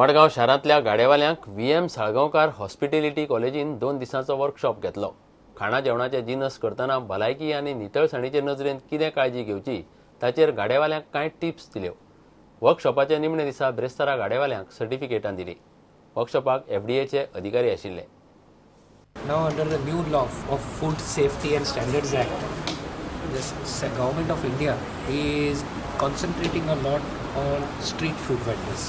मडगांव शारांतल्या गाडेवाल्यांक VM Salgaonkar hospitality कॉलेजीन 2 दिसांचो वर्कशॉप घेतलो. खाणा जेवणाचे जिनस करतना भलायकी आनी नितळसाणीचे नजरेन कितें काळजी घेवची ताचेर गाडेवाल्यांक कांय टिप्स दिल्यो. वर्कशॉपाच्या निमणे दिसा ब्रेस्तारा गाडेवाल्यांक सर्टिफिकेटां दिली. वर्कशॉपाक एफडीएचे अधिकारी आशिल्ले. Now under the new law of Food Safety and Standards Act, the government of India is concentrating a lot on street food vendors,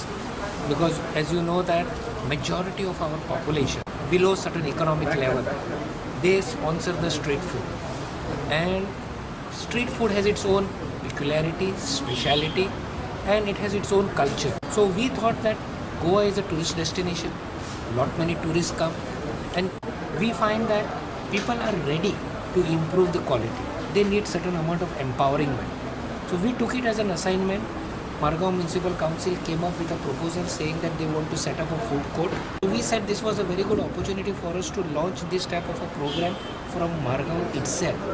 because as you know that majority of our population below certain economic level, they sponsor the street food, and street food has its own peculiarity, speciality, and it has its own culture. So we thought that Goa is a tourist destination, lot many tourists come, and we find that people are ready to improve the quality. They need certain amount of empowerment. So we took it as an assignment. Margao Municipal Council came up with a proposal saying that they want to set up a food court. So we said this was a very good opportunity for us to launch this type of a program from Margao itself.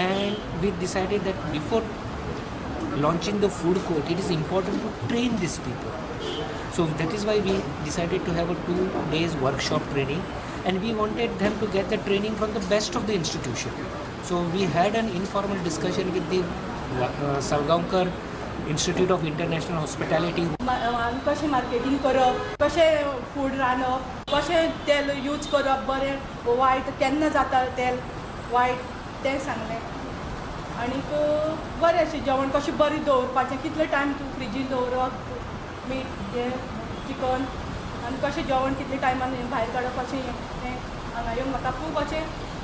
And we decided that before launching the food court, it is important to train these people. So that is why we decided to have a 2 days workshop training, and we wanted them to get the training from the best of the institution. So we had an informal discussion with the Salgaonkar Institute of International Hospitality. कशें marketing करप, कशें food रांदप, कशें तेल use करप, बरें वायट केन्ना जाता तेल वायट तें सांगलें. आनीक बरें अशें जेवण कशें बरें दवरपाचें, कितले टायम तूं फ्रिजीन दवरप, मीठ हें चिकन, आनी कशें जेवण कितले टायमान भायर काडप अशें तें हांगा येवन म्हाका खूब अशें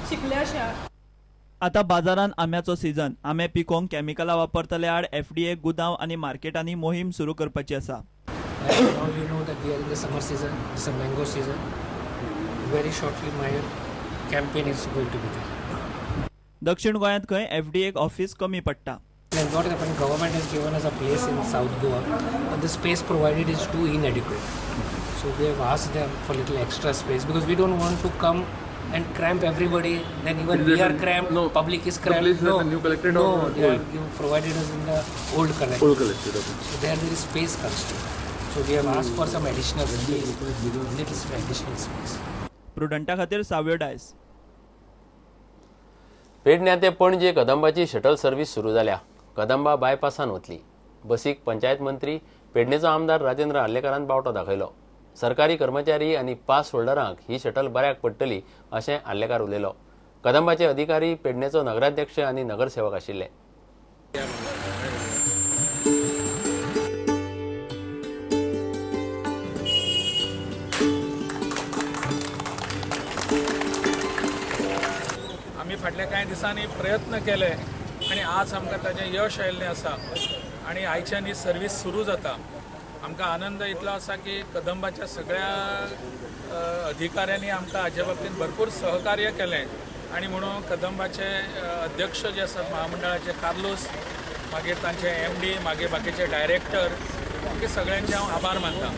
शिकलें अशें. आता बाजारान आंब्याचो सीजन. आंबे पिकोवंक केमिकलां वापरतले आड एफडीए गुदांव आनी मार्केटांनी मोहीम सुरू करपाची आसा. Now you know that we are in the summer season, it's a mango season. Very shortly my campaign is going to be there. दक्षिण गोंयांत खंय एफडीए ऑफिस कमी पडटा. And what happened, government has given us a place in South Goa, but the space provided is too inadequate. So we have asked them for little extra space because we don't want to come and cramp everybody. Then even we are cramped, no, public is cramped. The place no, is the new collected no, or they old? Have provided us in the old collected. Old collected, okay. So there is space constraint. So we have asked for some additional space, little additional space. प्रुडंटा खातीर साव्यो डायस. पेडण्या ते Panaji कदंबाची shuttle service सुरू जाल्या. कदंबा बायपासान वतली. बसीक पंचायत मंत्री पेडणेचो आमदार राजेंद्र आर्लेकारान बावटो दाखयलो. सरकारी कर्मचारी आनी पास होल्डरांक ही शटल बऱ्याक पडटली अशें आर्लेकार उलयलो. कदंबाचे अधिकारी पेडणेचो नगराध्यक्ष आनी नगरसेवक आशिल्ले. आमी फाटल्या कांय दिसांनी प्रयत्न केले आनी आज आमकां ताजें यश आयिल्लें आसा आनी आयच्यान ही सर्वीस सुरू जाता. आमकां आनंद इतलो आसा की कदंबाच्या सगळ्या अधिकाऱ्यांनी आमकां हाजे बाबतींत भरपूर सहकार्य केलें आनी म्हणून कदंबाचे अध्यक्ष जे आसात महामंडळाचे कार्लोस, मागीर तांचे MD, मागीर बाकीचे डायरेक्टर, हे सगळ्यांचे हांव आभार मानता.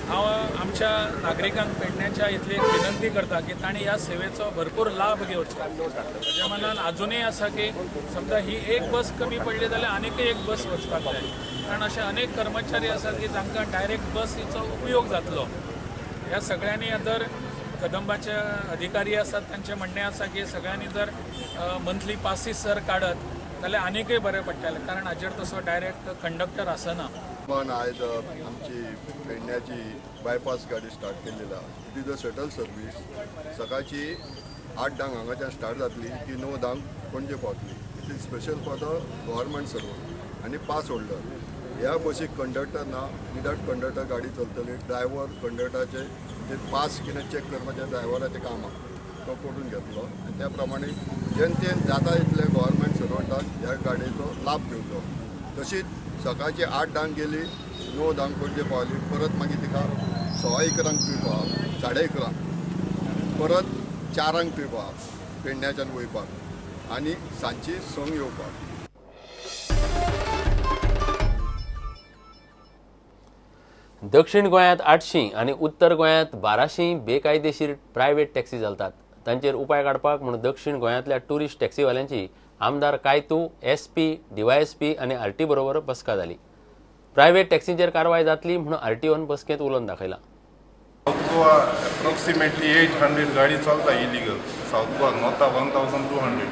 हांव आमच्या नागरिकांक पेडण्याच्या इतली एक विनंती करता की तांणी ह्या सेवेचो भरपूर लाभ घेवचो. म्हज्या मनान आजुनूय आसा की समजा ही एक बस कमी पडली जाल्यार आनीकय एक बस वचपाक जाय, कारण अशे अनेक कर्मचारी आसात की जांकां डायरेक्ट बसीचो उपयोग जातलो. ह्या सगळ्यांनी जर कदंबाचे अधिकारी आसात तांचें म्हणणें आसा की सगळ्यांनी जर मंथली पासीस जर काडत जाल्यार आनीकय बरें पडटलें, कारण हाजेर तसो डायरेक्ट कंडक्टर आसना. आयज आमची पेडण्याची बायपास गाडी स्टार्ट केल्ली आसा. It is a shuttle service. सकाळची 8:10 हांगाच्यान स्टार्ट जातली ती 9:10 पणजे पावतली. It is special for the government servant आनी पास होल्डर. ह्या बसीक कंडक्टर ना, विदाउट कंडक्टर गाडी चलतली. ड्रायव्हर कंडक्टराचे जे पास कितें चॅक करपाचें ड्रायव्हराचें काम आसा तो करून घेतलो आनी त्या प्रमाणे जनतेन जाता इतले गव्हर्मेंट सर्वंटाक ह्या गाडयेचो लाभ घेवचो. तशीच सकाळची 8:10 गेली 9:10 पणजे पावली, परत मागीर तिका 11:15 ट्रीप आहा, 11:30 परत 4 ट्रीप आहा पेडण्याच्यान वयपाक आनी सांजची 6 येवपाक. दक्षिण गोंयांत 800 आनी उत्तर गोंयांत 1200 बेकायदेशीर प्रायव्हेट टॅक्सी चलतात. तांचेर उपाय काडपाक म्हूण दक्षिण गोंयांतल्या ट्युरिस्ट टॅक्सीवाल्यांची आमदार कायतू, SP, DYSP आनी RT बरोबर बसका जाली. प्रायव्हेट टॅक्सींचेर कारवाय जातली म्हूण आरटीओन बसकेंत उलोवन दाखयलां. सावथ गोवा अप्रॉक्सिमेटली 800 गाडी चलता इलिगल. सावथ गोवा नॉर्था 1200.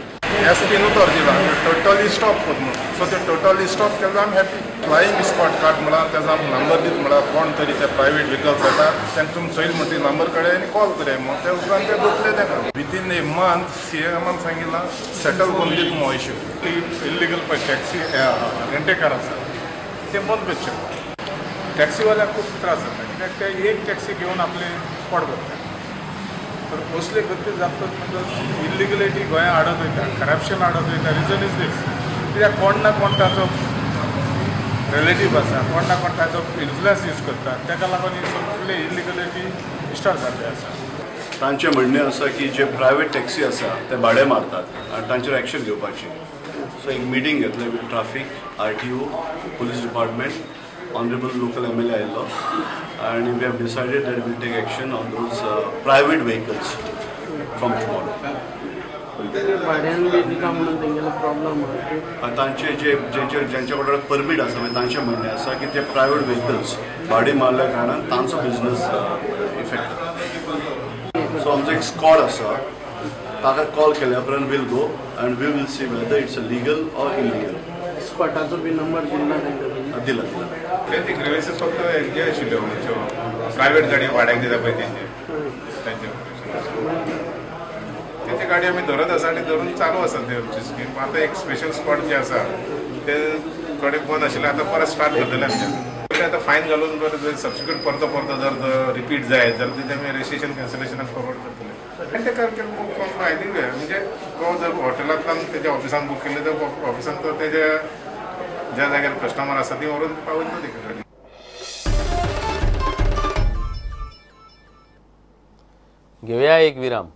एस पीन उतर दिला टोटली स्टॉप कर म्हणून. सो ते टोटली स्टॉप केल्यार आमी हॅपी. फ्लायिंग स्पॉट काड म्हळा तेजो आमकां नंबर दीत म्हळा कोण तरी ते प्रायवेट व्हेकल्स येता तांकां तुमी चोयल म्हणटी नंबर काडया आनी कॉल करया म्हणून ते उपरांत ते धरतले ताका. विदीन ए मंथ सी एमान सांगिलां सेटल करून दिता म्हणून इश्यू. इल्लिगल पळय टॅक्सी रेंटेकार आसा ते बंद करचे. टॅक्सीवाल्यांक खूब त्रास जाता कित्याक ते एक टॅक्सी घेवन आपलें पोट भरता. तर असले गती जातच म्हणटच इल्लिगलिटी गोंयांत आडत वयता, करप्शन आडत वयता. रिजन is these कित्याक कोण ना कोण ताचो रिलेटीव आसा, कोण ना कोण ताचो इन्फ्लुयन्स यूज करता, ताका लागून ही सगळे इल्लिगलिटी स्टार्ट जाल्ली आसा. तांचें म्हणणें आसा की जे प्रायवेट टॅक्सी आसा ते भाडें मारतात आनी तांचेर एक्शन घेवपाची. सो एक मिटींग घेतले with traffic, RTO, police department, honourable local MLA आयिल्लो आनी we have decided that will take action on those private vehicles from tomorrow. तांचे जे जेंच्या कडेन परमीट आसा मागीर तांचें म्हणणें आसा की ते प्रायवेट व्हेकल्स भाडें मारल्या कारणान तांचो बिजनस इफेक्ट जाता. सो आमचो एक स्कॉड आसा ताका कॉल केल्या उपरांत we'll go and we will see whether it's a legal or illegal. स्कॉटाचो B number दिला तांकां? दिला दिला. ते ग्रिव्हन्सीस फक्त हेजे आशिल्ल्यो प्रायवेट गाडी भाड्याक दिता पळय तेंचे तेंचे गाडी आमी धरत आसा आनी धरून चालू आसा ते आमची स्कीम. आतां एक स्पेशल स्पॉट जे आसा ते थोडे बंद आशिल्ले आतां परत स्टार्ट करतले आमचे. आतां फायन घालून बरें सबसिक्वंट परतो परतो जर रिपीट जायत जाल्यार ते आमी रजिस्ट्रेशन कॅन्सलेशनाक फॉरवर्ड करतले. आनी ते एनीवे म्हणजे तो जर हॉटेलांतल्यान तेज्या ऑफिसान बूक केले तर ऑफिसान तो तेज्या ज्या जाग्यार कस्टमर आसा ती व्हरून पावयतलो तेका गाडी. घेवया एक विराम.